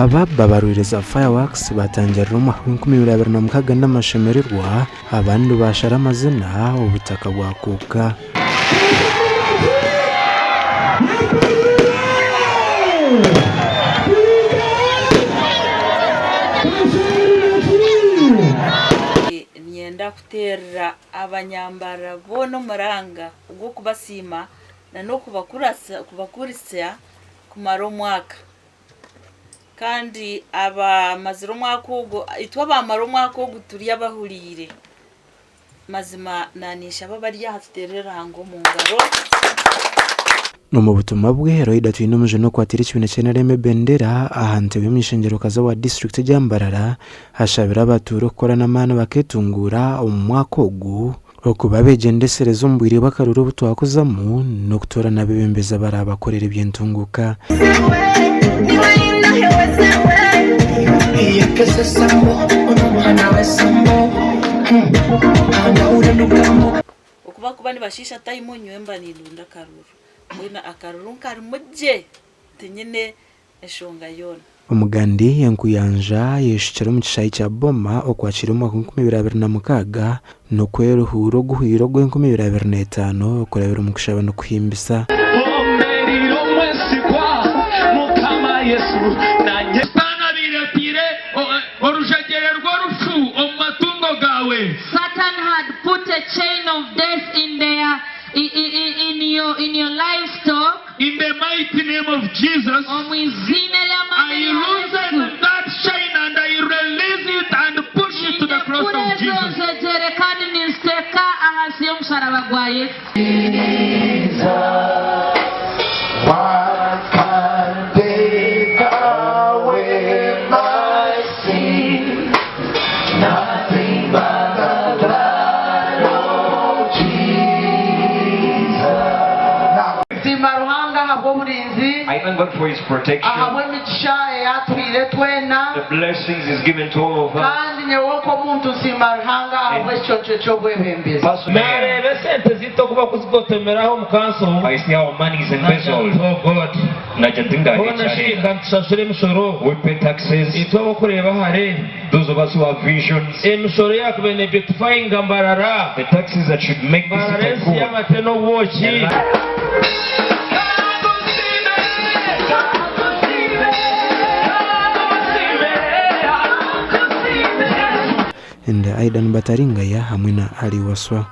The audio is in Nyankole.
Aba babarwire za fireworks batangirira omwaka gw'enkumi ibiri 26 n'amashemererwa abandi bashara amazina obutaka bwakuuka. Niinyenda kuteerera abanyambarara boona omuranga ogw'okubasiima n'okubakurisa kumara omwaka. Kandi abamazire omwaka ogwo, itwe abamara omwaka ogu turi abahuriire. Mazima naninshaba abari aha tuteerere Ruhanga omu ngaro. Omu butumwa bwe, Loida Twinomujuni okwatira ekibiina kya NRM ebendera aha ntebe y'omuny'eishengyero-kazi owa disiturikiti erya Mbarara ashabire abatuura okukora n'amaani baketunguura omu mwaka ogu, okuba abegyendesereza omu bwire bw'akaruuru obu twakuzamu n'okutoorana abeebembezi abaraabakorere eby'entunguuka. Oku bakuba nibashiisha tayimu nyowe mba nindunda akaruru. Mbwenu akaruru nkarimu gye tinyine enshonga yoona. Omugandi enkuyanja ayeshukire omu kishaayi kya Boma Okwakira omwaka gw'enkumi ibiri abiri na mukaaga n'okweruhuura oguhwire ogw'enkumi ibiri abiri n'etaano okurabira omu kushaba n'okuhimbisa. Ombereire omwesigwa, Mukama Yesu, nanye. Sitaane abaire ataire orujegyere rw'orufu omu matungo gaawe. Satan had put a chain of death in their i- i- i- in your in your livestock. In the mighty name of Jesus, Omu iziina I ery'amaani erya loosen Yesu. that chain and I release it and push it to the cross Nindekura of ezo Jesus. njegyere kandi ninziteeka ahansi y'omusharaba gwa Yesu. What can take away my sin? Nothing but the blood of Jesus. Nsiima Ruhanga ahabw'oburinzi, I thank God for His protection, ahabw'emigisha ei atuhaire twena, the blessings He's given to all of us. kandi nyowe nk'omuntu nsiima Ruhanga ahabw'ekiconco ky'obwebembezi. Naareeba esente zaitu oku bakuzigotomeraho omu kanso. I see how money is embezzled. Oh God. Naija Hoona shi tingarekyare. ka nitushashura emishoro? We pay taxes. Itwe ab'okureeba hare. Those of us who have visions. Emishoro eyakubaire nebeautifyinga Mbarara. The taxes that should make this Mbarara city ensi cool. y'amate n'obwoki. And Aidan Bataringaya hamwe na Ali Waswa.